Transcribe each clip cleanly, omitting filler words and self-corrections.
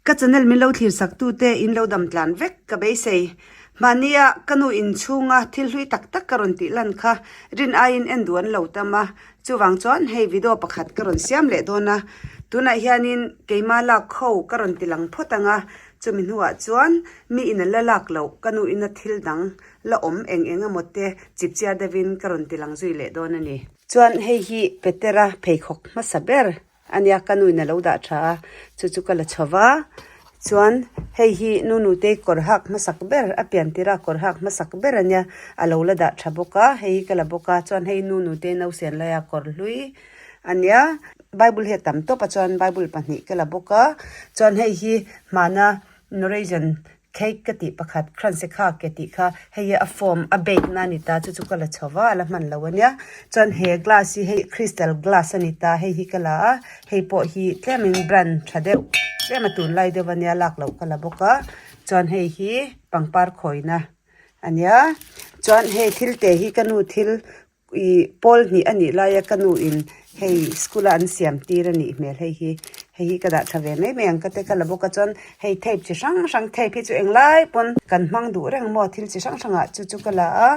Ka channel min lo thlir sak tu te in lo dam tlan vek ka beisei. Mahnia ka nu in chhunga thil hlui tak tak ka rawn tih lan kha rin aiin en duh an lo tam a, chuvang chuan hei video pakhat ka rawn siam leh dawn a, tunah hianin keima lak ho ka rawn ti lang phawt ang a, chumi hnuah chuan mi in a la lak loh ka nu ina thil dang la awm eng eng emaw te chipchiar deuhin ka rawn ti lang zui leh dawn a ni. Chuan hei hi Petera pheikhawk hmasa ber A nia, ka nuin a lo dah tha a, chu chu ka la chho va. Chuan hei hi nu nutei kawr hak hmasak ber, a pian tirh a kawr hak hmasak ber a nia, a lo la dah tha bawk a, hei hi ka la bawk a. Chuan hei nu nutei nausen laia kawr hlui a nia, Bible hi a tam tawp a, chuan Bible pahnih ka la bawk a. Chuan hei hi hmana Norwegian Cake ka tih pakhat Kransekha ke tih kha hei hi a form a bake na a ni ta chu chu ka la chho va a la hman lo a nia chuan he glass hi hei crystal glass a ni ta hei hi ka la a hei pawh hi tlemin brand tha deuh tlem a tunlai deuh a nia lak loh ka la bawk a chuan hei hi pangpar khawina a nia chuan hei thil te hi ka nu thil Ih pawl hnih a nih laia ka nu in hei school a an siam tir a nih hmel hei hi hei hi ka dah tha ve mai mai ang ka te ka la bawk a chuan hei tape chi hrang hrang tape hi chu englai pawn kan hmang duh reng maw thil chi hrang hrang ah chu chu ka la a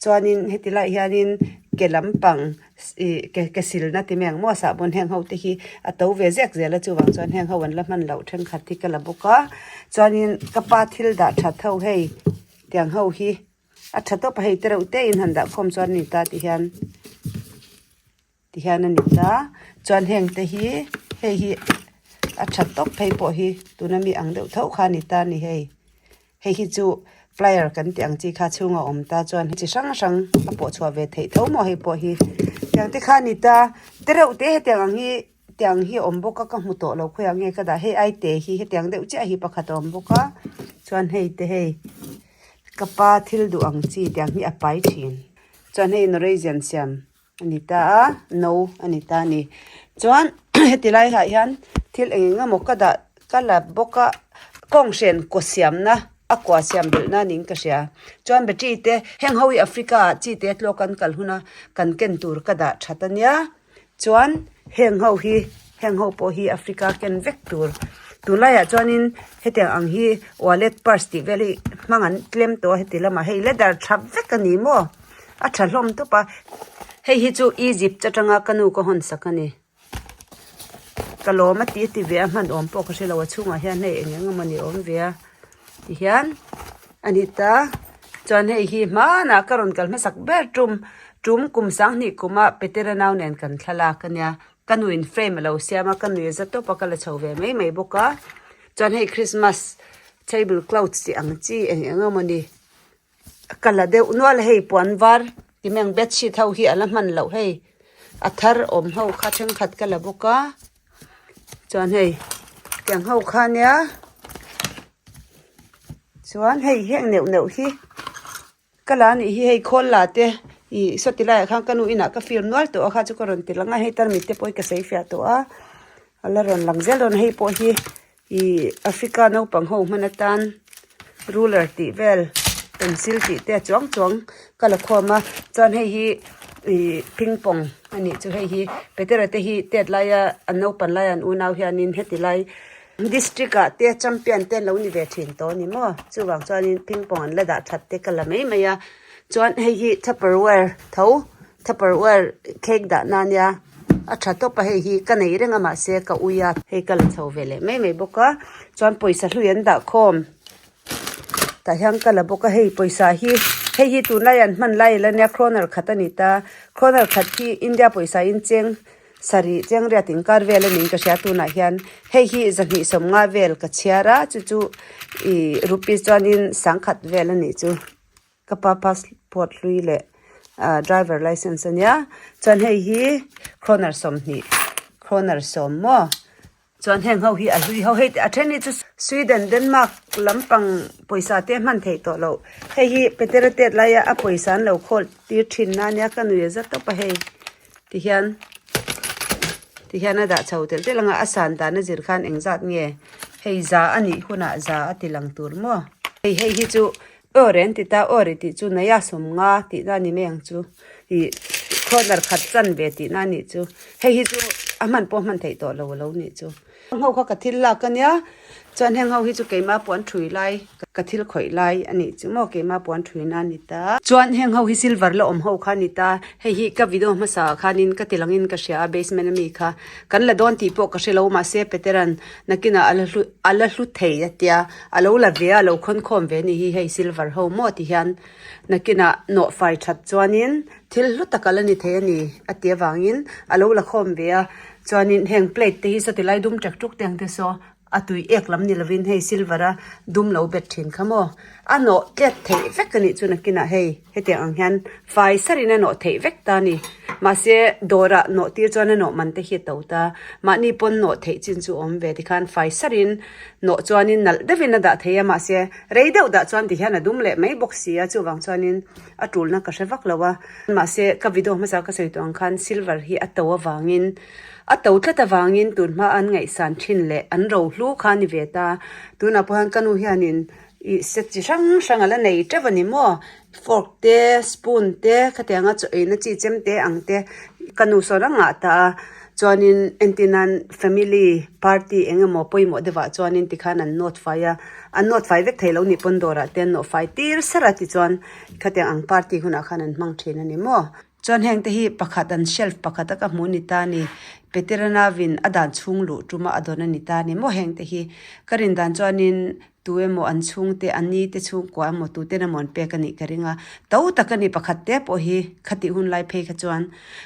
chuanin heti lai hianin ke lampang ih ke ke silna ti mai ang maw sahbawn heng ho te hi a to ve zek zel a chuvang chuan heng ho an la hman loh thenkhat hi ka la bawk a chuanin ka pa thil dah that ho hei tiang ho hi. A tha tawp a hei te reuh te in han dah khawm chuan a ni ta ti hian ti hian a ni ta chuan heng te hi hei hi a tha tawp phei pawh hi tuna mi ang deuh tho kha a ni ta a ni hei hei hi chu flyer kan tih ang chi kha chhunga awm ta chuan chi hrang hrang a pawh chhuah ve theih tho maw hei pawh hi tiang te kha a ni ta te reuh te hetiang ang hi. Tiang hi a awm bawk a ka hmu tawh lo khawiah nge ka dah hei ai te hi hetiang deuh chiah hi pakhat a awm bawk a chuan hei te hei ka pa thil duh ang chi tiang hi a pai thin chuan hei Norwegian siam a ni ta a no a ni ta a ni chuan heti lai ah hian thil eng eng emaw ka dah ka la bawk a kawnghren kaw siamna a kua siam belh na niin ka hria chuan battery te heng ho hi Africa ah chi te tlawk an kal hun a kan ken tur ka dah that a nia. Chuan heng ho hi heng ho pawh hi Africa ken vek tur tunlaiah chuanin hetiang ang hi wallet purse tih vel hi hmang an tlem tawh a heti lamah hei leather tha vek a ni maw a tha hlawm tawp a hei hi chu Egypt atanga ka nu ka hawn sak a ni ka lawm a ti a ti ve a hman awm pawh ka hre lo a chhungah hian hei eng eng emaw ni awm ve a tihian a ni ta chuan hei hi hmanah ka rawn kal hmasak ber tum tum kum sanghnih kuma Petera nau nen kan thlalak a nia ka nuin frame a lo siam a ka nui za tawp a ka la chho ve mai mai bawk a chuan hei Christmas table cloth tih ang chi eng eng emaw ni ka la deuh nual a hei puan var ti mai ang bedsheet ho hi a la hman loh hei a thar awm ho kha thenkhat ka la bawk a. Chuan hei tiang ho kha nia chuan hei heng neuh neuh hi ka la anih hi hei khawl la te ih sawti laiah khan ka nu inah ka film nual tawh a kha chu ka rawn ti lang a hei tarmit te pawh hi ka sawi fiah tawh a a la rawn lang zel dawn a hei pawh hi. Ih Africa naupang ho hman atan ruler tih vel pencil tih te a chuang chuang ka la khawm a chuan hei hi ih ping pong a nih chu hei hi Petera te hi tet laia an naupan laia an unau hianin heti lai district ah te champion te an lo ni ve thin tawh a ni maw chuvang chuanin ping pong an la dah that te ka la mai mai a chuan hei hi tupperware tho. Tupperware cake dah na nia a tha tawp a hei hi ka nei reng a mahse ka ui a hei ka la chho ve leh mai mai bawk a chuan pawisa hlui an dah khawm tah hian ka la bawk a hei pawisa hi hei hi tunlai an hman lai ila nia kroner khat a ni ta kroner khat hi India pawisa in cheng sarih cheng riat inkar vel a niin ka hria tunah hian hei hi zahnih sawmnga vel ka chhiar a chu chu ih rupees chuanin sangkhat vel a nih chu. Ka pa passport hlui leh ah driver licence a nia chuan hei hi kroner 20 kroner 10 maw chuan heng ho hi a hlui ho hei a then hi chu Sweden Denmark lampang pawisa te hman theih tawh loh hei hi Petera tet laia a pawisa an lo khawl tir thin na nia ka nui a za tawp a hei tihian tihian a dah chho telh telh ang a a san dan a zir khan engzat nge hei za a nih hunah za a ti lang tur maw hei hei hi chu. Aw reng ti ta aw ri tih chu Naya 50 tihna a ni mai ang chu ih corner khat chan ve tihna a nih chu hei hi chu a hman pawh hman theih tawh lo a lo nih chu. Ho kha ka thil lak a nia. Chuan heng ho hi chu keimah puan thui lai ka thil khawih lai a nih chu maw keimah puan thui na a ni ta. Chuan heng ho hi silver la awm ho kha a ni ta hei hi ka video hmasa ah khanin ka ti langin ka hria a basement ami kha kan la dawn tih pawh ka hre lo mahse Peteran nakinah a la hlu a la hlu thei a tia a lo la ve a a lo khawn khawm ve a nih hi hei silver ho maw ti hian nakinah nawh fai that chuanin thil hlu tak a la ni thei a ni a ti avangin a lo la khawm ve a chuanin heng plate te hi saw ti lai dum ṭek ṭuk te ang te saw. A tui ek lam ni lovin hei silver a dum lo bet thin kha maw? A nawh tlet theih vek a nih chu nakinah hei hetiang ang hian fai sarin a nawh theih vek ta a ni. Mahse dawrah nawh tir chuan a nawh man te hi a to ta. Mahni pawn nawh theih chin chu awm ve tikhan fai sarin nawh chuanin nalh deuhin a dah thei a mahse rei deuh dah chuan tihian a dum leh mai bawk si a chuvang chuanin a tulna ka hre vak lo a. Mahse ka video hmasa ka sawi tawh ang khan silver hi a to avangin A to tlat avangin tun hma an ngaihsan thin leh an rohlu kha a ni ve ta. Tunah pawh hian ka nu hianin ih set chi hrang hrang a la nei teuh a ni maw? Fork te, spoon te, khatianga chaw eina chi chem te ang te ka nu sawn a ngah ta a. Chuanin entir nan family party eng emaw pawimawh deuhah chuanin tikhan an nawt fai a, an nawt fai vek thei lo nih pawn dawrah te an nawh fai tir ser a tichuan khatiang ang party hunah khan an hmang thin a ni maw? Chuan heng te hi pakhat an shelf pakhat a ka hmuh ni ta ni. Peterana vin a dan chhung luh tuma a dawn a ni ta ni maw heng te hi. Ka rin dan chuanin tu emaw an chhung te an ni te chhungkua emaw tu ten emaw an pek a nih ka ring a. To tak a ni pakhat te pawh hi khatih hun lai phei kha chuan.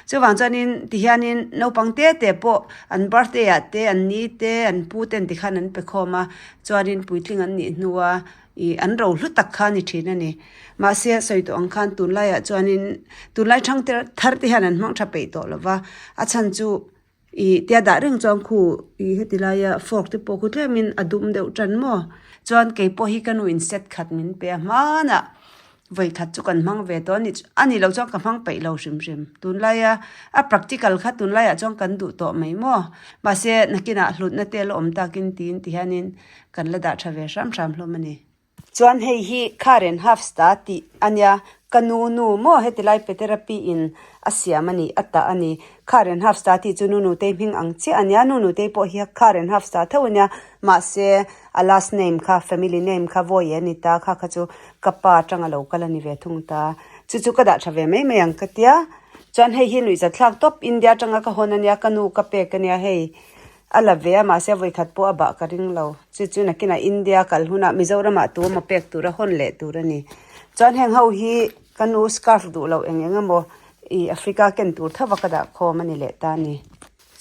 Chuvang chuanin tihianin naupang te te pawh an birthday ah te an ni te an pu ten tikhan an pe khawm a. Chuanin puitling an nih hnua Ih an ro hlu tak kha a ni thin a ni. Mahse a sawi tawh ang khan tunlaiah chuanin tunlai thang te thar te hian an hmang tha peih tawh lo va, a chhan chu ih tia dah reng chuan khu ih heti laia fork te pawh khu tlemin a dum deuh tan maw. Chuan kei pawh hi ka nu in set khat min pe a hmanah Vawi khat chu kan hmang ve tawh a ni a ni lo chuan ka hmang peih lo hrim hrim. Tunlaia a practical kha tunlaiah chuan kan duh tawh mai maw? Mahse nakinah hlutna te la awm takin tiin ti hianin kan la dah tha ve hram hram hlawm a ni. Chuan hei hi Karen Hafsta tih a nia, ka nu nu maw heti lai Petera pi in a siam a ni, a tah a ni. Karen Hafsta tih chu nu nutei hming ang chiah a nia, nu nutei pawh hi Karen Hafsta tho a nia, mahse A last name kha family name kha vawi a ni ta kha kha chu ka pa atanga lo kal a ni ve thung ta. Chu chu ka dah tha ve mai mai ang ka tia. Chuan hei hi nuihzat thlak tawp India atanga ka hawn a nia ka nu ka pek a nia hei a la ve a mahse vawikhat pawh a bah ka ring lo. Chu chu nakinah India kal hunah Mizoramah tu emaw pek tur a hawn leh tur a ni. Chuan heng ho hi ka nu scarf duh loh eng eng emaw ih Africa ken tur tho va ka dah khawm a ni leh ta a ni.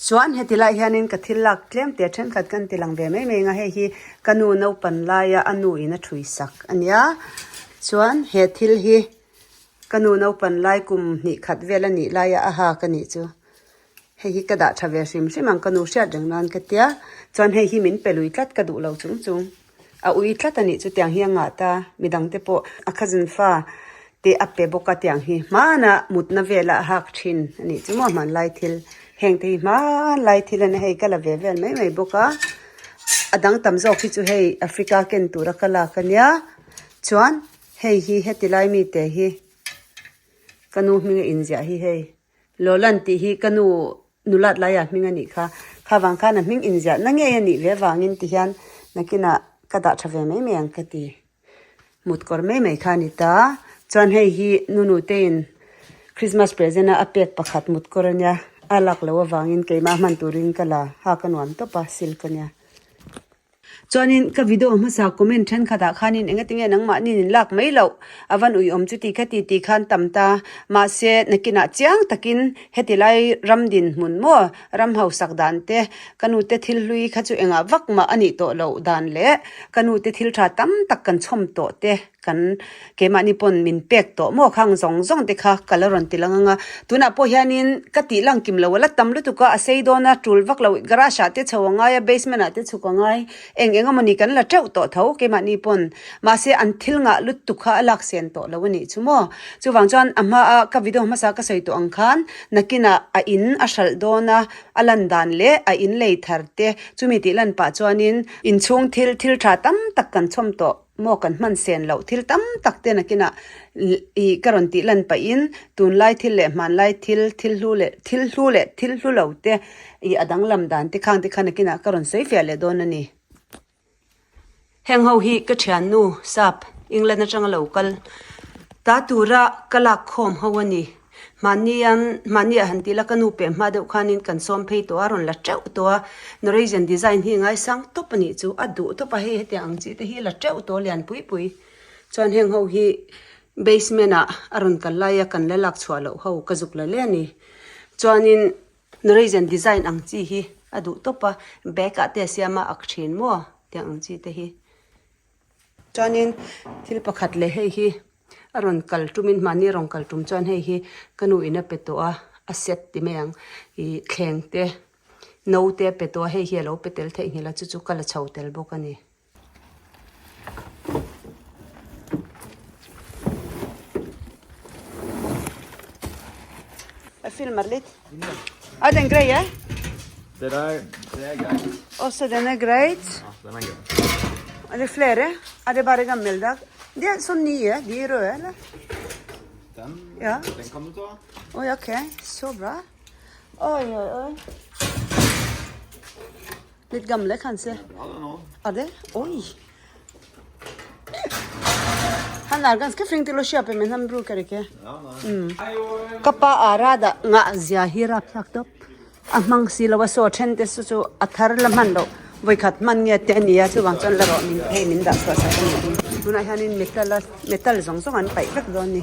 Chuan heti lai hianin ka thil lak tlem te thenkhat kan ti lang ve mai mai ang a, hei hi ka nu naupan laia a nu in a thui sak a nia. Chuan he thil hi ka nu naupan lai kum hnih khat vel a nih laia a hak a nih chu. Hei hi ka dah tha ve hrim hrim ang ka nu hriat reng nan ka tia. Chuan hei hi min pe lui tlat ka duh lo chung chung. A ui tlat a nih chu tiang hi a ngah ta, midang te pawh a cousin fa te a pe bawk a tiang hi hmanah mutna velah a hak thin a nih chu maw hmanlai thil heng te hi hmanlai thil a ni hei ka la ve vel mai mai bawk a, a dang tam zawk hi chu hei Africa ken tura ka lak a nia chuan hei hi heti lai mite hi ka nu hminga inziah hi hei. Lolan tih hi ka nu nulat laia hming a nih kha. Kha vang khan a hming inziahna ngei a nih ve vangin ti hian nakinah ka dah tha ve mai mai ang ka ti. Mut kawr mai mai kha a ni ta. Chuan hei hi nu nutein Christmas present a a pek pakhat mut kawr a nia. A lak loh avangin keimah hman turin ka la hak a nuam tawp a, silk a nia. Chuanin ka video hmasa comment thenkhatah khanin engatinge nangmahni nin lak mai loh a van uiawm chuti kha ti ti khan tam ta. Mahse nakinah chiang takin heti lai ram dinhmun maw ram hausak dan te ka nute thil hlui kha chu engah vak mah a nih tawh loh dan leh ka nute thil tha tam tak kan chhawm tawh te Kan keimahni pawn min pek tawh maw khang zawng zawng te kha ka la rawn ti lang ang a, tunah pawh hianin ka tih lang kim lo a la tam lutuk a, a sei dawn a, tul vak lo garage ah te chho a ngai a, basement ah te chhuk a ngai, eng eng emawni kan la teuh tawh tho keimahni pawn, mahse an thil ngah lutuk kha a lak sen tawh lo a nih chu maw. Chuvang chuan a hma a ka video hmasa ka sawi tawh ang khan nakinah a in a hralh dawn a, a lan dan leh a in lei thar te chumi tih lan pah chuanin inchhung thil thil tha tam tak kan chhawm tawh. Maw kan hman sen loh thil tam tak te nakinah ih ka rawn tih lan pahin tunlai thil leh hmanlai thil, thil hlu leh thil hlu leh thil hlu lo te ih a danglam dan te khang te kha nakinah ka rawn sawi fiah leh dawn a ni. Heng ho hi ka thiannu sap England atanga lo kal ta tura ka lak khawm ho a ni. Mahnian mahnia han tih la ka nu peh hma deuh khanin kan sawm phei tawh a rawn la teuh tawh a. Norwegian design hi ngaisang tawp a nih chu a duh tawp a hei hetiang ang chi te hi la teuh tawh lian pui pui. Chuan heng ho hi basement ah a rawn kal lai a kan la lak chhuah loh ho ka zuk la le a ni. Chuanin Norwegian design ang chi hi a duh tawp a, bag ah te a siam a ak thin maw tiang ang chi te hi. Chuanin thil pakhat leh hei hi a rawn kal tumin mahni a rawn kal tum chuan hei hi ka nu in a pe tawh a, a set ti mai ang ih thleng te no te a pe tawh a hei hi a lo pe tel theihnghilh a chu chu ka la chho tel bawk a ni. Jeg filmer litt. Er den grei, eh? Det der, det er greit. Også den er greit. Ja, den er grei. Er det flere? Er det bare gammeldag? De er sånn nye, de røde, eller? Den, Ja. den kan du ta. Oi, ok. Så bra. Oi, oi, oi. Litt gamle, kanskje. Bra den òg. Er det? Oi! Han er ganske flink til å kjøpe, men han bruker ikke. Ja, nei. Ka pa ara dah ngah zia hi rapthlak tawp. A hmang si lo a saw then te chu chu a thar la hman loh vawikhat hman nge te a ni a chuvang chuan la rawh min hei min dah chhuah sak a ni hi. Tunah hianin metal a metal zawng zawng an paih vek dawn a ni.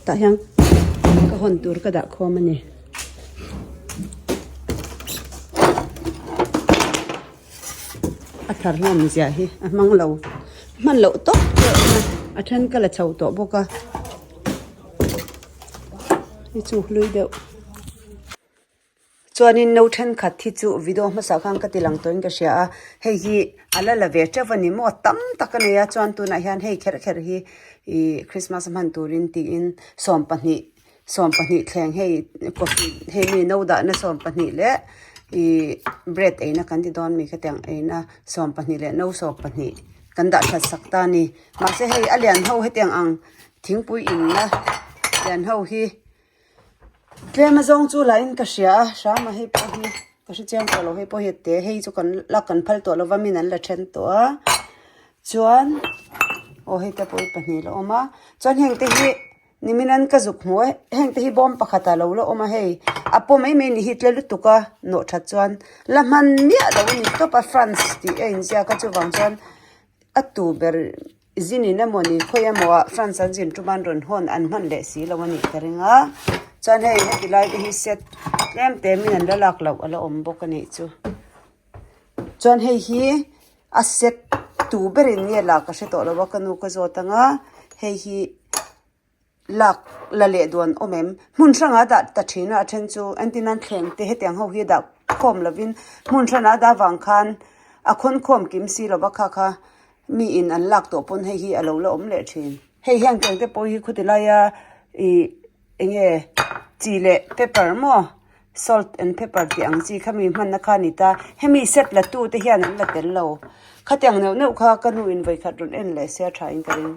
Tah hian ka hawn tur ka dah khawm a ni. A thar hlawm ziah hi a hmang lo hman loh tawp tawh a then ka la chho tawh bawk a hi chu hlui deuh. Chuanin no thenkhat hi chu video hmasa khan ka ti lang tawhin ka hria a, hei hi a la la ve teuh a ni maw tam tak a nei a chuan tunah hian hei kher kher hi ih Christmas hman turin tiin 12 12 thleng hei coffee hei mi no dahna 12 leh ih bread eina kan ti dawn mi khatiang eina 12 leh no 12 kan dah that sak ta a ni mahse hei a lian ho hetiang ang thingpui inna lian ho hi. Tlem azawng chu lah in ka hria a hram a hei pawh hi ka hre chiang tawh lo hei pawh hi a te hei chu kan lak kan phal tawh lova min an la then tawh a chuan aw hei te pawh hi pahnih la awm a chuan heng te hi nimin an ka zuk hmu a heng te hi bawm pakhat ah lo la awm a hei a paw mai mai ni hi tle lutuk a nawh that chuan la hman miah lo a ni tawp a France tih a inziak a chuvang chuan a tu ber. Zin in emaw ni khawi emaw ah France an zin tum an rawn hawn an hman leh si lo a nih ka ring a chuan hei heti lai te hi set tlem te min an la lak loh a la awm bawk a nih chu chuan hei hi a set tu berin nge la ka hre tawh lo a ka nu ka zawt ang a hei hi. Lak la leh duan awm em? Hmun hrangah dah ta thin a, a then chu entirnan thleng te hetiang ho hi dah khawm lovin hmun hranah dah vang khan a khawn khawm kim si lova kha kha mi in an lak tawh pawn hei hi a lo la awm leh thin. Hei hian keng te pawh hi khuti laia ih eng nge chi leh pepper maw salt and pepper tih ang chi kha mi hmanna kha a ni ta, hemi set la tu te hian an la tel lo. Khatiang neuh neuh kha ka nu in vawikhat rawn en leh sia tha in ka ring.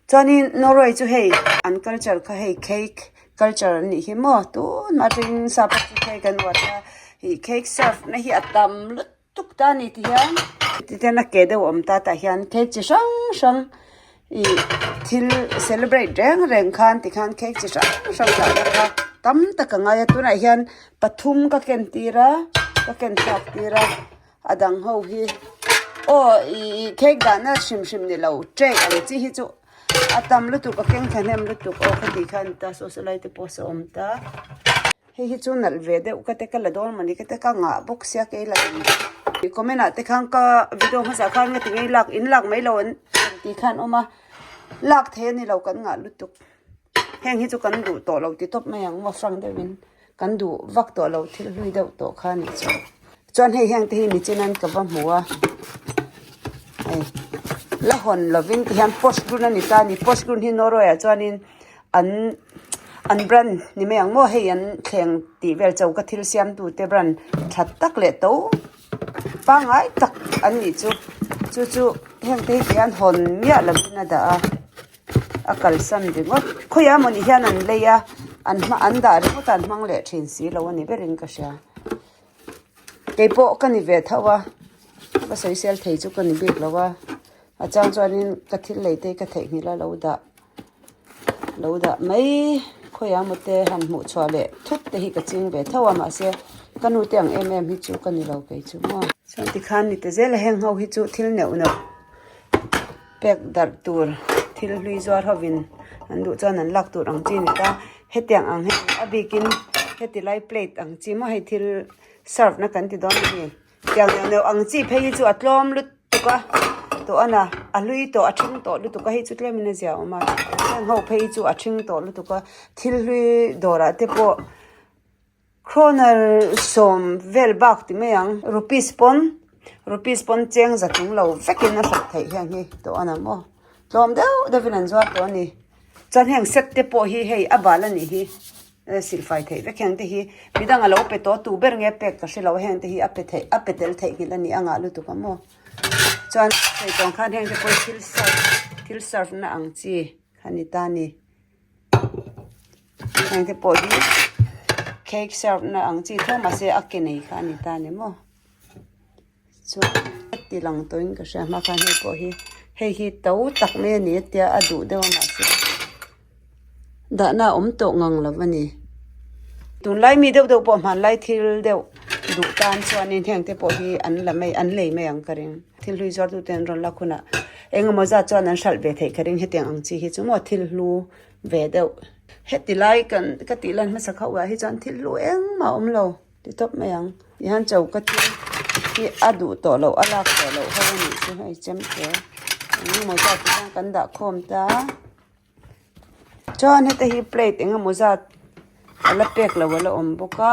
Chuanin Norway chu hei an culture kha hei cake culture an nih hi maw tun atangin sap ho chu cake an uar a ih cake serve na hi a tam lutuk ta a ni ti hian tihian a ke deuh a awm ta tah hian cake chi hrang hrang ih thil celebrate reng reng khan tikhan cake chi hrang hrang dahna kha tam tak a ngai a tunah hian pathum ka ken tir a ka ken thlak tir a. A dang ho hi aw ih cake dahna hrim hrim ni lo tray ang chi hi chu a tam lutuk a keng thahnem lutuk aw ka tih kha a ni ta saw saw lai te pawh saw awm ta hei hi chu nalh ve deuh ka te ka la dawn mawni ka te ka ngah bawk sia kei la ih comment ah te khan ka video hmasa khan nga ti ngei lak in lak mai lo an tih khan awm a lak thei a ni lo kan ngah lutuk. Heng hi chu kan duh tawh lo ti tawp mai ang maw hrang deuhin kan duh vak tawh lo thil hlui deuh tawh kha a nih chu. Chuan hei heng te hi nichin an ka va hmu a hei la hawn lovin ti hian post run a ni ta a ni post run hi Norway ah chuanin an an brand ni mai ang maw hei an thleng tih vel cho ka thil siam tu te brand that tak leh to pangngai tak an nih chu chu chu heng te hi ti hian hawn miah lovin a dah a. A kalsan ringawt. Khawiah mawni hian an lei a. An hma an dah ringawt a an hmang leh thin si lo a ni berin ka hria. Keipawh ka ni ve tho a, ka sawisel thei chu ka ni bik lo a, a chang chuanin ka thil lei te hi ka theihnghilh a lo dah lo dah mai khawiah emaw te han hmuh chhuah leh thut te hi ka ching ve tho a mahse ka nu te ang em em hi chu ka ni lo kei chu maw. Chuan tikhan ni ta zel a heng ho hi chu thil neuh neuh pek darh tur thil hlui zuar hovin an duh chuan an lak tur ang chi a ni ta hetiang ang hi a bikin heti lai plate ang chi maw hei thil serve na kan ti dawn a ni. Tiang neuh neuh ang chi phei hi chu a tlawm lutuk a tawh a na a hlui tawh a ṭhing tawh lutuk a hei chu tlemin a zia awm a heng ho phei hi chu a ṭhing tawh lutuk a thil hlui dawrah te pawh kroner sawm vel bak ti mai ang rupees pawn rupees pawn cheng za chung lo vekin a hralh theih heng hi tawh a na maw tlawm deuh deuhin an zuar tawh a ni chuan heng set te pawh hi hei a bal a nih hi. Silfai theih vek heng te hi midang a lo pe tawh tu ber nge pek ka hre lo heng te hi a pe theih a pe tel theih nghilh a ni a ngah lutuk a maw chuan hei tawng khan heng te pawh hi thil serve thil serve na ang chi a ni ta a ni heng te pawh hi cake serve na ang chi tho mahse a ke nei kha a ni ta a ni maw chuan a ti lang tawhin ka hria hma khan hei pawh hi hei hi to tak mai a ni a tia a duh deuh a mahse dahna a awm tawh ngang lo a ni tunlai mi deuh deuh pawh hmanlai thil deuh duh tan chuanin heng te pawh hi an la mai an lei mai ang ka ring thil hlui zuar tute an rawn lak hunah engemaw zat chuan an hralh ve theih ka ring hetiang ang chi hi chu maw thil hlu ve deuh heti lai kan ka tih lan hmasa khauh ah hi chuan thil hlu engmah a awm lo. Ti tawp mai ang. Tihian choka thil hi a duh tawh loh a lak tawh loh ho a nih chu hei chem te eng emaw zat te hian kan dah khawm ta. Chuan heta hi plate eng emaw zat a la pek loh a la awm bawk a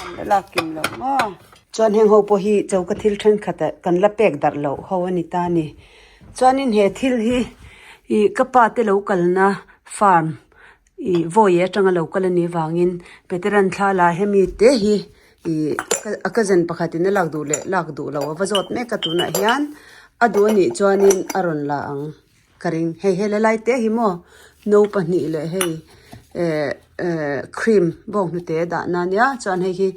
an la lak kim loh maw. Chuan heng ho pawh hi choka thil thenkhat ah kan la pek darh loh ho a ni ta a ni. Chuanin he thil hi ih ka pa te lo kalna farm Ih vawi atanga lo kal a nih vangin Peteran thla la hemi te hi ih a cousin pakhatin a lak duh leh lak duh lo a va zawt mek a tunah hian a duh a nih chuanin a rawn la ang ka ring hei he la lai te hi maw no pahnih leh hei eh eh cream bawng hnute dah na nia chuan hei hi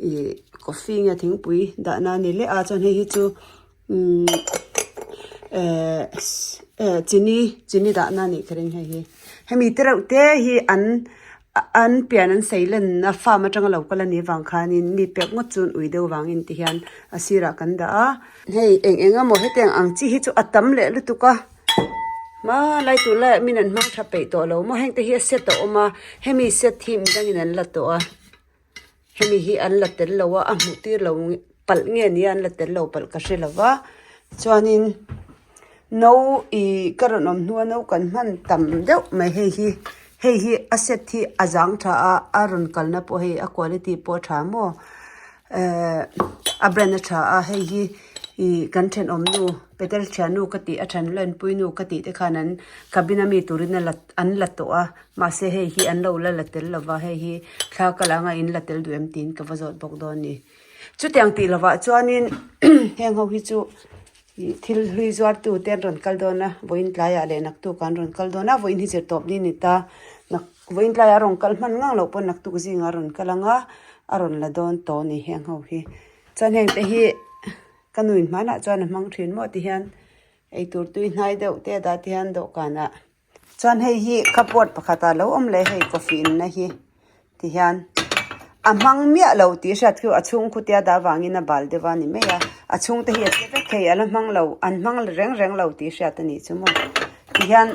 ih coffee nge thingpui dah na a ni leh a chuan hei hi chu. Umm eh eh chini chini dahna a nih ka ring hei hi hemi te reuh te hi an an pian an sei lenna farm atanga lo kal a nih vang khanin mi pek ngawt chu an ui deuh vangin ti hian a sirah kan dah a hei eng eng emaw hetiang ang chi hi chu a tam leh lutuk a hmalai tur laiah min an hmang tha peih tawh lo maw heng te hi a set a awm a hemi set hi midangin an la tawh a. Hemi hi an la tel lo a, a hmuh tir lo palh nge nia an la tel lo palh ka hre lo va chuanin no ih ka rawn awm hnua no kan hman tam deuh mai hei hi hei hi a set hi a zang tha a a rawn kalna pawh hei a quality pawh a tha maw ehh a brand a tha a hei hi ih kan thenawm nu peter thiannu ka tih a then lenpui nu ka tih te khan an cabin ami turin a la an la tawh a. Mahse hei hi an lo la la tel lova, hei hi thla ka la anga in la tel duh em tiin ka va zawt bawk dawn a ni. Chutiang tih lovah chuanin heng ho hi chu ih thil hlui zuartu te an rawn kal dawn a, vawiin tlaiah leh naktuk an rawn kal dawn a, vawiin hi zirtawp ni a ni ta. Nak vawiin tlaiah a rawn kal hman ngang loh pawn naktuk zingah a rawn kal anga a rawn la dawn tawh a ni heng ho hi. Chuan heng te hi ka nu in hmanah chuan a hmang thin maw ti hian eitur tui hnai deuh te a dah te hian dawhkanah. Chuan hei hi cupboard pakhat ah lo awm leh hei coffee in na hi ti hian a hmang miah lo tih hriat chu a chhung khutia dah vangin a bal deuh a ni mai a a chhung te hi a che vek thei a la hmang lo an hmang reng reng lo tih hriat a nih chu maw ti hian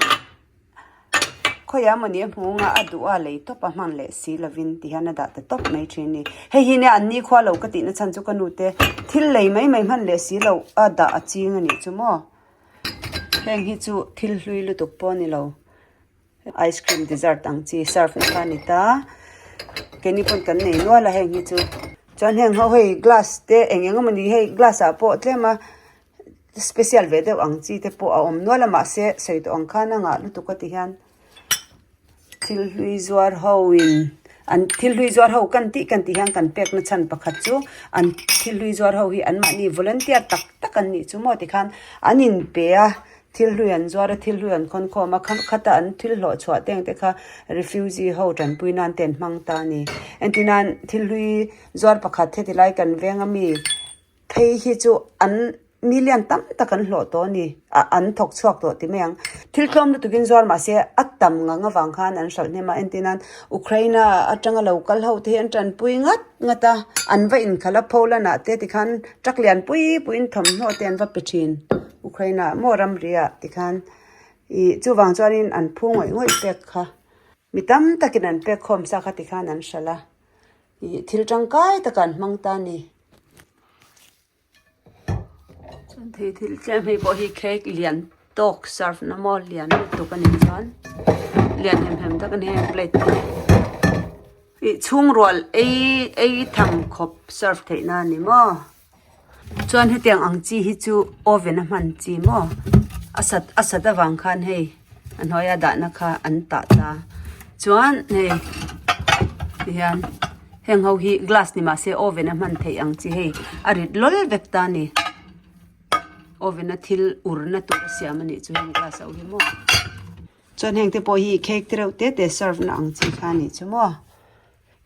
khawiah mawni a hmung a a duh a lei tawp a hman leh si lovin ti hian a dah ta tawp mai thin a ni hei hi nia an ni khua lo ka tih na chhan chu ka nu te thil lei mai mai hman leh si loh a dah a ching a nih chu maw. Heng hi chu thil hlui lutuk pawh a ni lo ice cream dessert ang chi serve na kha a ni ta keini pawn kan nei nual a heng hi chu chuan heng ho hei glass te eng eng emawni hei glass ah pawh tlem a special ve deuh ang chi te pawh a awm nual a mahse sawi tawh ang khan a ngah lutuk a ti hian. Thil hlui zuar ho in an thil hlui zuar ho kan tih kan tih hian kan pek na chhan pakhat chu an thil hlui zuar ho hi an mahni volunteer tak tak an nih chu maw tikhan an in pe a. Thil hlui an zuar a, thil hlui an khawn khawm a, khata an thil hlawh chhuah teng te kha refugee ho tanpui nan te an hmang ta a ni. Entir nan thil hlui zuar pakhat heti lai kan veng ami phei hi chu an million tam tak an hlawh tawh a ni, an thawk chhuak tawh ti mai ang. Thil tlawm lutukin zuar mahse a tam ngang avang khan an hralh hnem a, entir nan Ukraine atanga lo kal ho te hi an tanpui ngat ngat a, an va inkhalh a Poland ah te tikhan truck lian pui puiin thawmhnaw te an va pe thin Ukraine ah maw ramri ah tikhan ih chuvang chuanin an phu ngawih ngawih pek kha mi tam takin an pek khawm sa kha tikhan an hralh a ih thil tangkai takah an hmang ta a ni. Chuan thei thil tlem hei pawh hi cake lian tawk serve na maw lian lutuk a nih chuan lian hem hem tak a ni heng plate te hi ih chhung rual ei ei tham khawp serve theih na a ni maw chuan hetiang ang chi hi chu oven a hman chi maw a sat a sat avang khan hei a hnuaia dahna kha an tah ta chuan hei tihian heng ho hi glass ni mahse oven a hman theih ang chi hei a rit lawl vek ta a ni oven a thil ur na tur a siam a nih chu heng glass ho hi maw chuan heng te pawh hi cake te reuh te te serve na ang chi kha a nih chu maw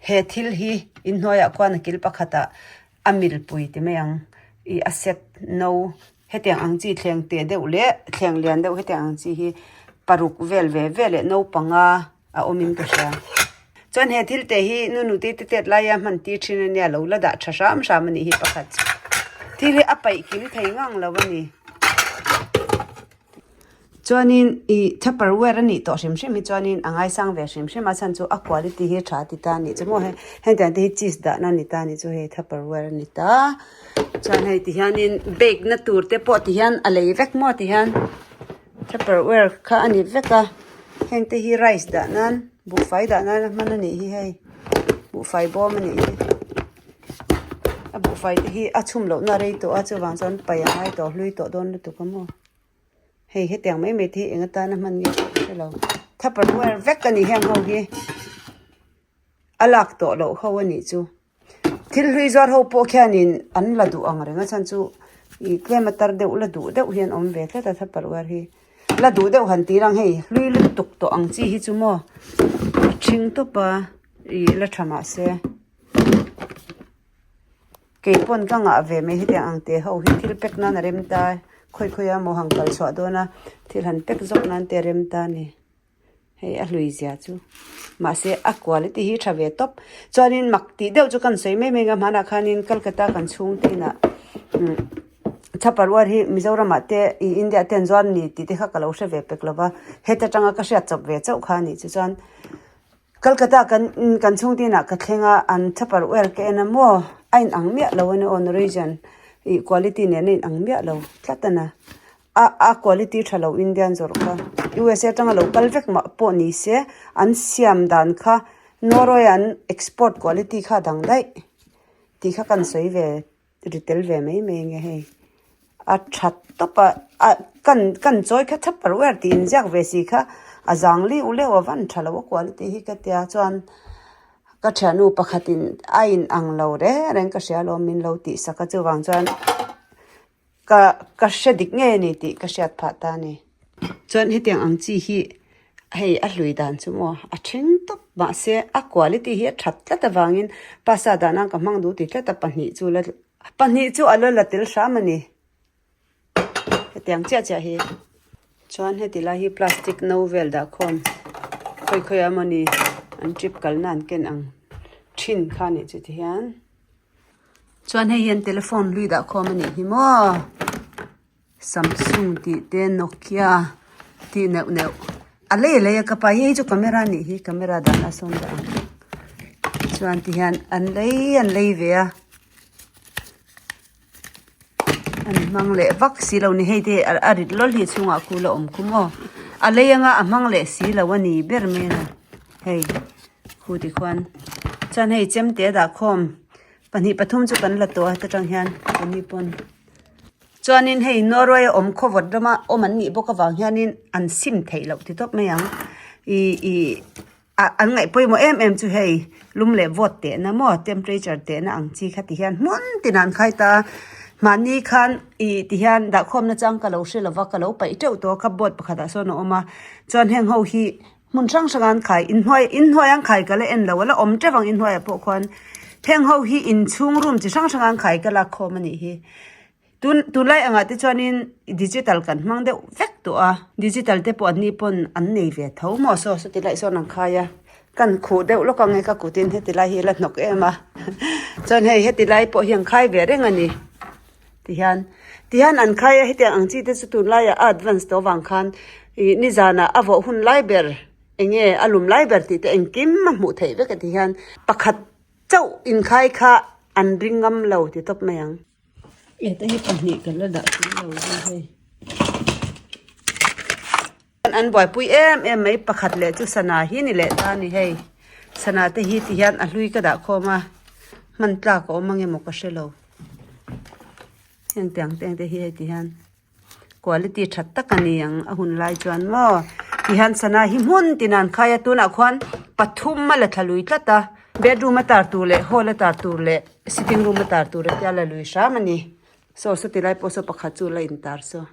he thil hi inhnuaiah khuan a kil pakhatah a milpui ti mai ang ih a set no hetiang ang chi thleng teh deuh leh thleng lian deuh hetiang ang chi hi paruk vel ve ve leh naupanga a awmin ka hria chuan he thil te hi nu nute te tet laia hman tir thin ania lo la dah tha hram hram a nih hi pakhat chu thil hi a paih kim thei ngang lo a ni. Chuanin ih tupperware a nih tawh hrim hrim hi chuanin a ngaisang ve hrim hrim a chhan chu a quality hi tha ti ta a nih chu maw hei hetiang te hi cheese dah na a ni ta a nih chu hei tupperware a ni ta chuan hei ti hianin bake na tur te pawh ti hian a lei vek maw ti hian tupperware kha a ni vek a heng te hi rice dah nan buhfai dah nan a hman a nih hi hei buhfai bawm a nih hi a buhfai te hi a chhum loh na rei tawh a chuvang chuan paih a ngai tawh hlui tawh dawn lutuk a maw. Hei hetiang mai mai te hi eng atana hman nge pawh ka hrelo tupperware vek a ni heng ho hi a lak tawh loh ho a nih chu thil hlui zuar ho pawh khianin an la duh ang reng a chhan chu ih tlem a tar deuh la duh deuh hian awm ve tlat a tupperware hi la duh deuh han tir ang hei hlui lutuk tawh ang chi hi chu maw a ṭhing tawp a ih la ṭha mahse. Kei pawn ka ngah ve mai hetiang ang te ho hi thil pack nan a rem ta khawi khawi a maw han kal chhuah dawn a thil han pack zawk nan te a rem ta a ni hei a hlui zia chu mahse a quality hi tha ve tawp chuanin mak tih deuh chu kan sawi mai mai ang a hmanah khanin Kolkata kan chhung te inah umm Tupperware hi Mizoramah te ih India te an zuar a ni tih te kha ka lo hre ve pek lo va heta tanga ka hriat chawp ve chauh kha a nih chu chuan. Kolkata kan kan chhungtin ah ka thleng a an tupperware ka en a maw a in ang miah lo a ni aw Norwegian ih quality nen a in ang miah lo tlat a na a a quality tha lo Indian zawrh kha USA atanga lo kal vek mah pawh ni se an siam dan kha Norway an export quality kha a dang daih tih kha kan sawi ve. Ri tel ve mai mai nge hei a tha tawp a a kan kan chawi kha tupperware tih inziak ve si kha a zang liu leuh a van tha lo a quality hi ka tia chuan ka thiannu pakhatin a in ang lo reng reng ka hria alawm min lo tih sak a chuvang chuan ka ka hre dik ngei a ni tih ka hriat phah ta a ni. Chuan hetiang ang chi hi hei a hlui dan chu maw a then tawp mahse a quality hi a that tlat avangin pasta dahna ka hmang duh ti tlat a pahnih chu la pahnih chu a la la tel hram a ni hetiang chiah chiah hi chuan heti lai hi plastic no vel dah khawm khawi khawi ah mawni an trip kalna an ken ang thin kha a nih chu tihian chuan hei hian telephone hlui dah khawm a nih hi maw. Samsung tih te Nokia tih neuh neuh a lei lei a ka pa hi hei chu camera a nih hi camera dahna sawn dah ang chuan ti hian an lei an lei ve a an hmang leh vak si lo ni hei te a rit lawlh hi chhungah khu la awm khu maw a lei anga a hmang leh si lo a ni ber mai a hei khu tikhuan chuan hei chemte a dah khawm pahnih pathum chu kan la tawh a ta tang hian keini pawn. Chuanin hei Norway a awm khawvawt rama awm an nih bawk avang hianin an sim theih loh ti tawp mai ang. Ih ih ah an ngaih pawimawh em em chu hei lum leh vawt tehna maw temperature tehna ang chi kha ti hian hmun tinah an khai ta a. Mahni khan ih ti hian dahkhawm nachang ka lo hre lova ka lo paih teuh tawh a cupboard pakhatah sawn a awm a chuan heng ho hi hmun hrang hrang an khai inhnuai inhnuai an khai ka la en lo a la awm teuh ang inhnuaiah pawh khuan heng ho hi inchhung room chi hrang hrang an khai ka lak khawm a nih hi tun tunlai angah te chuanin digital kan hmang deuh vek tawh a digital te pawh an ni pawn an nei ve tho maw saw sawti lai sawn an khai a kan khuh deuh lawk ang e ka kutin heti lai hi a la hnawk em a chuan hei heti lai pawh hi an khai ve reng a ni. Tihian tihian an khai a hetiang ang chi te chu tunlaiah a advance tawh avang khan ih nizanah a vawh hun lai ber eng nge a lum lai ber tih te engkim a hmuh theih vek a ti hian pakhat chauh inkhai kha an ring ngam lo ti tawp mai ang. Heta hi pahnih ka la dah tui lo hi hei. An buaipui em em mai pakhat leh chu sana hi ni leh ta a ni hei sana te hi ti hian a hlui ka dah khawm a hman tlak a awm ang emaw ka hre lo heng tiang teng te hi hei ti hian quality tha tak a ni ang a hun lai chuan maw ti hian sana hi hmun tin an khai a tunah khuan pathum a la thla lui tlat a bedroom a tar tur leh hall a tar tur leh sitting room a tar tur te a la lui hram a ni saw sawti lai pawh saw pakhat chu la intar saw.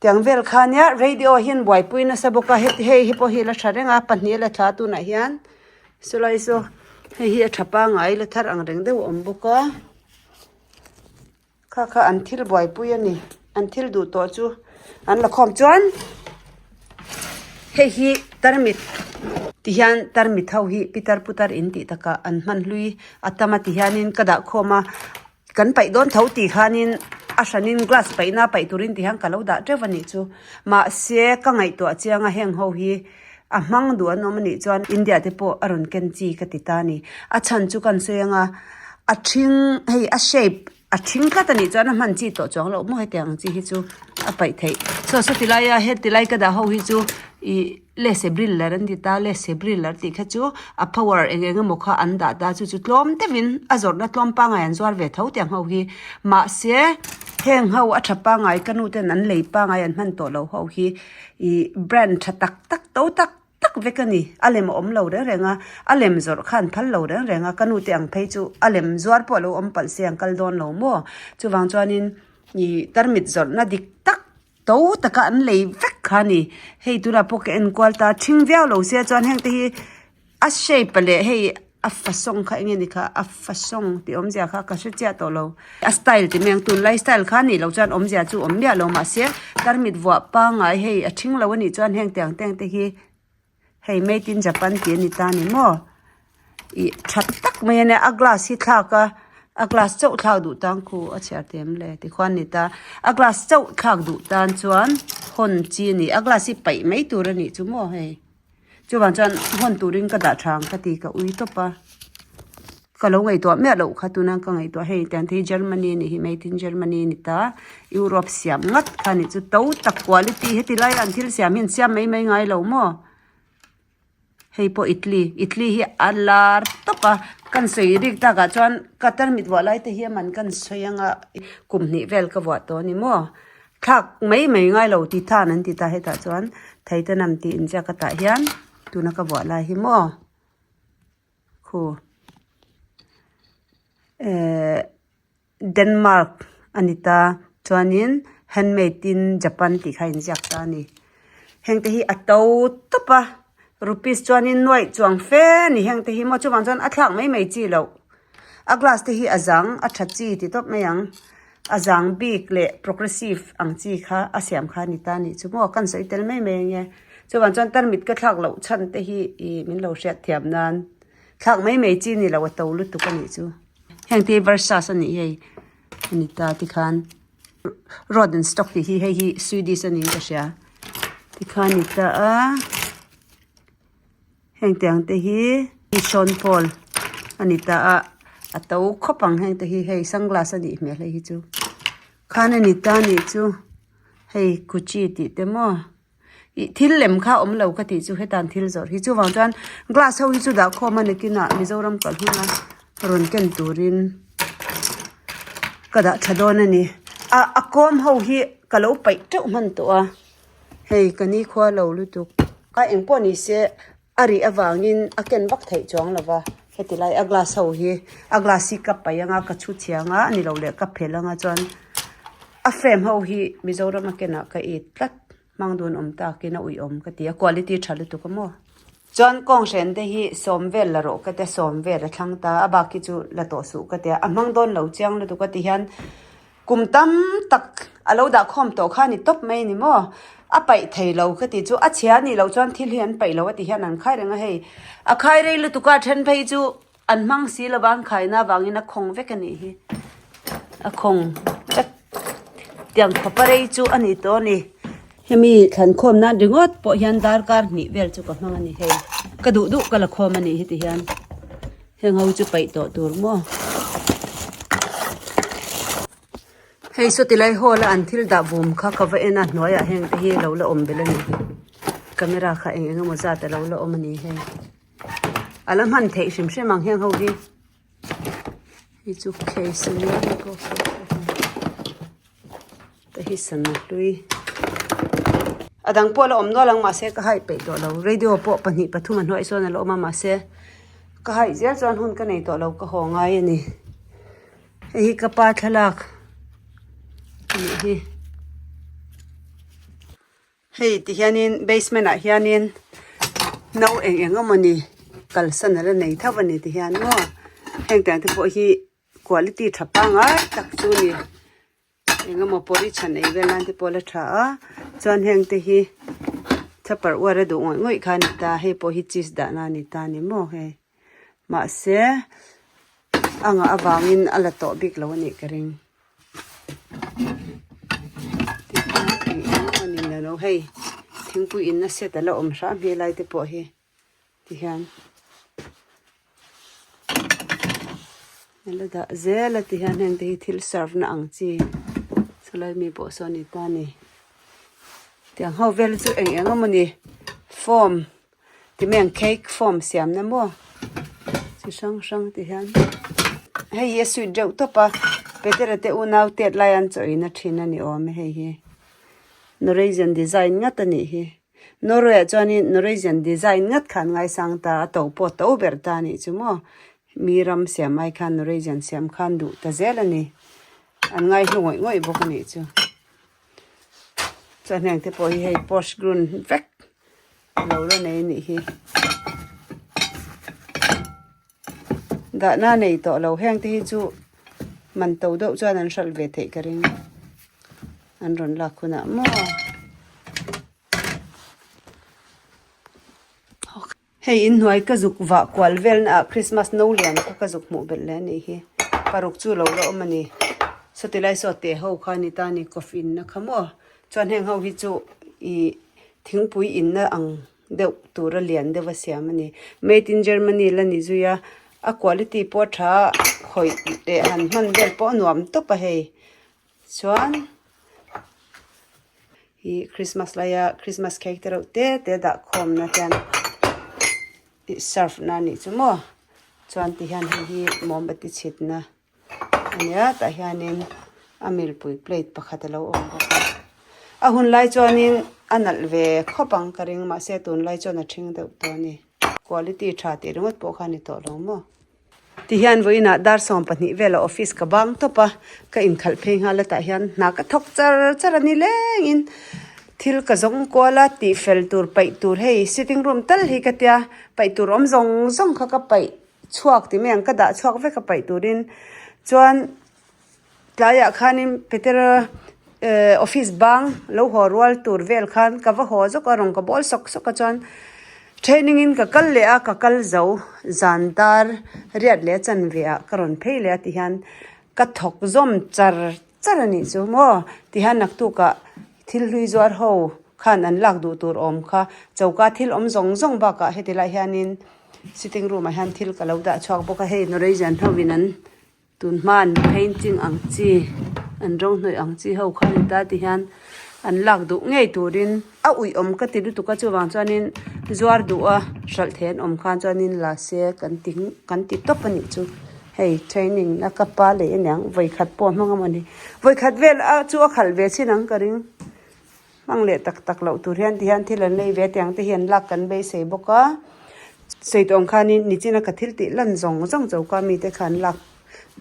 Tiang vel kha nia radio hian buaipui nasa bawk a heti hei hi pawh hi la tha reng a pahnih a la thla tunah hian sawlai saw hei hi a tha pangai la thar ang reng deuh a awm bawk a kha kha an thil buaipui a ni an thil duh tawh chu an la khawm chuan hei hi tarmit ti hian tarmit ho hi pitar putar in tih takah an hman hlui a tam a ti hianin ka dah khawm a. Kan paih dawn tho tih khanin a hranin glass paihna paih turin ti hian ka lo dah teuh a nih chu. Mahse ka ngaihtuah chiang a heng ho hi a hmang duh an awm a nih chuan India te pawh a rawn ken chi ka ti ta a ni. A chhan chu kan sawi ang a, a ṭhing hei a shape a ṭhing tlat a nih chuan a hman chi tawh chuang loh maw hetiang ang chi hi chu a paih theih. Saw sawti laia heti lai ka dah ho hi chu ih. Lese briller an ti ta, lese briller tih kha chu a power eng eng emaw kha an dah ta chu chu tlawm deuhin a zawrhna tlawm pangngai an zuar ve tho tiang ho hi mahse heng ho a tha pangngai ka nu ten an lei pangngai an hman tawh loh ho hi ih brand tha tak tak to tak tak vek a ni a lem a awm lo reng reng a a lem zawrh kha an phal lo reng reng a ka nu te ang phei chu a lem zuar pawh a lo awm palh se an kal dawn lo maw chuvang chuanin ih tarmit zawrhna dik tak. To taka an lei vek kha a ni. Hei tunah pawh ka en kual ta ṭhing viau lo sia chuan heng te hi a shape leh hei a fasawng kha eng nge ni kha a fasawng tih awmzia kha ka hre chiah tawh lo. A style tih mai ang tunlai style kha a nih loh chuan awmzia chu awm miah lo mahse tarmit vuah pangngai hei a ṭhing lo a nih chuan heng tiang teng te hi Hei made in Japan tih a ni ta ni maw ih tha tak mai a nia a glass hi thlak a a glass chauh thlak duh tan khu a chhiar thiam le tikhuan a ni ta a glass chauh thlak duh tan chuan hawn chi a ni a glass hi paih mai tur a nih chu maw hei chuvang chuan hawn turin ka dah tha ang ka ti ka ui tawp a. Ka lo ngaihtuah miah loh kha tuna ka ngaihtuah hei tiang te hi Germany a nih hi made in Germany a ni ta Europe siam ngat kha a nih chu to tak quality heti lai an thil siam hi an siam mai mai ngai lo maw hei pawh Italy Italy hi a lar tawp a kan sawi rik takah chuan ka tarmit vuah lai te hi a man kan sawi anga kum hnih vel ka vuah tawh a ni maw thlak mai mai ngai lo ti than an ti ta hetah chuan theitanam tih inziak a tah hian tuna ka vuah lai hi maw. Khu ehh Denmark a ni ta chuanin handmade in Japan tih kha a inziak ta a ni heng te hi a to tawp a rupees chuanin nuaih chuang fe a ni heng te hi maw chuvang chuan a thlak mai mai chi loh a glass te hi a zang a tha chi ti tawp mai ang a zang bik leh progressive ang chi kha a siam kha a ni ta a nih chu maw kan sawi tel mai mai ang e. Chuvang chuan tarmit ka thlak loh chhan te hi ih min lo hriat thiam nan thlak mai mai chi ni lo a to lutuk a nih chu. Heng te hi versas a nih hei a ni ta tikhan Rodenstock tih hi hei hi Swedish a niin ka hria tikhan a ni ta a heng tiang te hi Sean Paul a ni ta a a to khawp ang heng te hi hei sunglass a nih hmel hei hi chu khan a ni ta a nih chu hei Gucci tih te maw. Ih thil lem kha awm lo ka tih chu hetan thil zawrh hi chuvang chuan glass ho hi chu dah khawm a nakinah Mizoram kal huna rawn ken turin ka dah tha dawn a ni a a kawm ho hi ka lo paih teuh hman tawh a hei ka ni khua lo lutuk a engpawh ni se a rih avangin a ken vak theih chuang lo va. Heti lai a glass ho hi a glass hi ka paih anga ka chhu chhiang a a ni lo leh ka phelh anga chuan a frame ho hi Mizoram a kenah ka it tlat hmang dun awm takin a uiawm ka ti a quality tha lutuk a maw. Chuan kawnghren te hi sawm vel la rawh ka tia sawm vel a thlang ta a bak hi chu la tawh suh ka tia a hmang dawn lo chiang lutuk a ti hian kum tam tak a lo dah khawm tawh kha a ni tawp mai a ni maw a paih thei lo ka ti chu a chhia a nih loh chuan thil hi an paih lo a ti hian an khai reng a hei a khai rei lutuk a then phei chu an hmang si lova an khaina avangin a khawng vek a nih hi a khawng vek tiang khawpa rei chu a ni tawh a ni. Hemi thlan khawm nan ringawt pawh hian darkar hnih vel chu ka hmang a ni hei ka duh duh ka la khawm a nih hi ti hian heng ho chu paih tawh tur maw hei saw tilai hall a an thil dah bum kha ka va en a hnuaiah heng te hi lo la awm belh a ni camera kha eng eng emaw zat a lo la awm a ni hei a la hman theih hrim hrim ang heng ho hi hei chu case a nia hei pawh te hi sana hlui a dang pawh a la awm nual ang mahse ka haih peih tawh lo radio pawh pahnih pathum a hnuai sawn a la awm a mahse ka haih zel chuan hun ka nei tawh lo ka haw ngai a ni hei hi ka pa thlalak a nih hi. Hei ti hianin basement ah hianin no eng eng emawni kalsan a la nei tho a ni ti hian maw heng tiang te pawh hi quality tha pangngai tak chu a ni eng emaw pawh hi chhan ei vel nan te pawh a la tha a chuan heng te hi chapar uar a duh ngawih ngawih kha a ni ta hei pawh hi cheese dah na a ni ta a ni maw hei mahse a ngah avangin a la tawh bik lo a nih ka ring. Hei thingpui in na set a la awm hram hi lai te pawh hi tihian a la dah zel a tihian heng te hi thil serve na ang chi chulai mi pawh saw a ni ta a ni tiang ho vel chu eng eng emawni form Ti mai ang cake form siam na maw chi hrang hrang ti hian hei hi a sweet deuh tawp a Petera te unau tet lai an chaw in a thin a ni awm e hei hi Norwegian design ngat a nih hi Norway ah chuanin Norwegian design ngat kha an ngaisang ta a to pawh to ber ta a nih chu maw mi ram siam ai khan Norwegian siam khan duh ta zel a ni an ngaihlu ngawih ngawih bawk a nih chu chuan heng te pawh hi hei post grun vek. Lo la nei a nih hi. Dahna nei tawh lo heng te hi chu man to deuh chuan an hralh ve theih ka ring. An rawn lak hunah maw. Hei inhnuai ka zuk vah kual velna ah Christmas no lian kha ka zuk hmuh belh leh a nih hi. Paruk chu lo la awm a ni. Sawti lai saw teh ho kha a ni ta a ni coffee in na kha maw. Chuan heng ho hi chu ih thingpui inna ang deuh tura lian deuh a siam a ni. Made in Germany la ni zui a, a quality pawh a tha a, khawih leh han hman vel pawh a nuam tawp a hei. Chuan ih Christmas laia Christmas cake te reuh te te dah khawmna hian ih serve na a nih chu maw. Chuan ti hian hei hi mombati chhitna. Ania tah hianin a milpui plate pakhat a lo awm bawk a a hun lai chuanin a nalh ve khawp ang ka ring mahse tunlai chuan a ṭhing deuh tawh a ni quality ṭha tih ringawt pawh kha a ni tawh lo maw tihian vawiinah dar 12 velah office ka bang tawp a ka inkhalh phei nghal a tah hian hna ka thawk char char a ni lengin thil ka zawng kual a tih fel tur paih tur hei sitting room tal hi ka tia paih tur awm zawng zawng kha ka paih. Chhuak ti mai ang ka dah chhuak vek a paih turin chuan tlaiah khanin Petera eh office bang lo haw rual tur vel khan ka va haw zawk a rawn ka bawl sawk sawk a chuan training in ka kal leh a ka kal zo zan dar riat leh a chanve ah ka rawn phei leh a ti hian ka thawk zawm char char a nih chu maw ti hian naktukah thil hlui zuar ho khan an lak duh tur awm kha choka thil awm zawng zawng bakah heti lai hianin. Sitting room ah hian thil ka lo dah chhuak bawk a hei Norwegian ho in an tun hma an painting ang chi an rawng hnawih ang chi ho kha a ni ta ti hian an lak duh ngei turin a uih awm ka ti lutuk a chuvang chuanin zuar duh a hralh thei an awm khan chuanin la se kan ti kan ti tawp a nih chu hei training na ka pa leh aniang vawikhat pawh a hmang amawni vawikhat vel a chu a khalh ve chin ang ka ring. Hmang leh tak tak loh tur hian tihian thil an lei ve tiang te hian lak kan beisei bawk a. Sawi tawh ang khanin nichina ka thil tih lan zawng zawng choka mite khan lak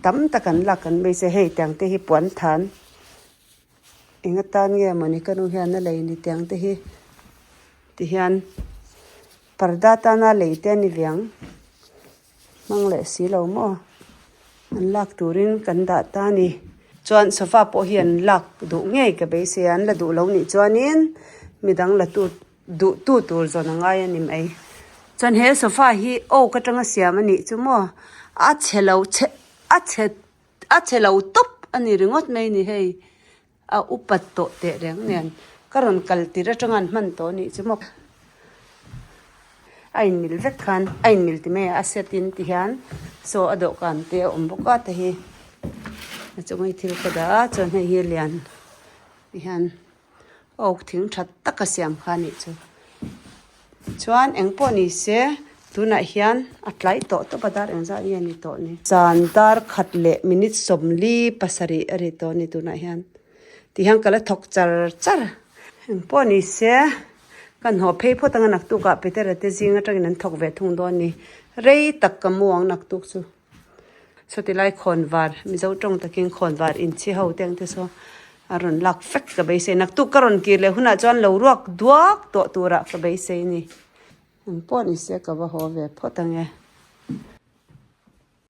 tam tak an lak kan beisei a, hei tiang te hi puan than eng atan nge mawni ka nu hian a lei ni tiang te hi tihian parda tana lei te a ni ve ang hmang leh si lo maw an lak turin kan dah ta a ni. Chuan sofa pawh hi an lak duh ngei ka beisei a, an la duh lo nih chuanin midang la tu duh tu tur zawn a ngai a ni mai. Chuan he sofa hi oak atanga siam a nih chu maw a chhe lo chhe a chhe a chhe lo tawp a ni ringawt mai a ni hei a upat tawh teh reng nen ka rawn kal tir atanga an hman tawh a nih chu maw a inmil vek khan a inmil ti mai a a set in ti hian saw a dawhkan te a awm bawk a te hi a chunga hi thil ka dah a chuan hei hi a lian ti hian. Oak thing tha taka siam kha a nih chu. Chuan eng pawh ni se tunah hian a tlai tawh tawp a dar engzah nge ni tawh ni. Zan dar khat leh minute sawmli pasarih a ri tawh a ni tunah hian. Tihian ka la thawk char char. Eng pawh ni se kan haw phei phawt anga naktukah Petera te zing atangin an thawk ve thung dawn ni. Rei tak ka mu ang naktuk chu. Sawti lai khawnvar Mizo tawng takin khawnvar inchhi ho te ang te saw a rawn lak vek ka beisei naktuk ka rawn kir leh hunah chuan lo ruak duak tawh turah ka beisei a ni. Engpawh ni se ka va haw ve phawt ang e.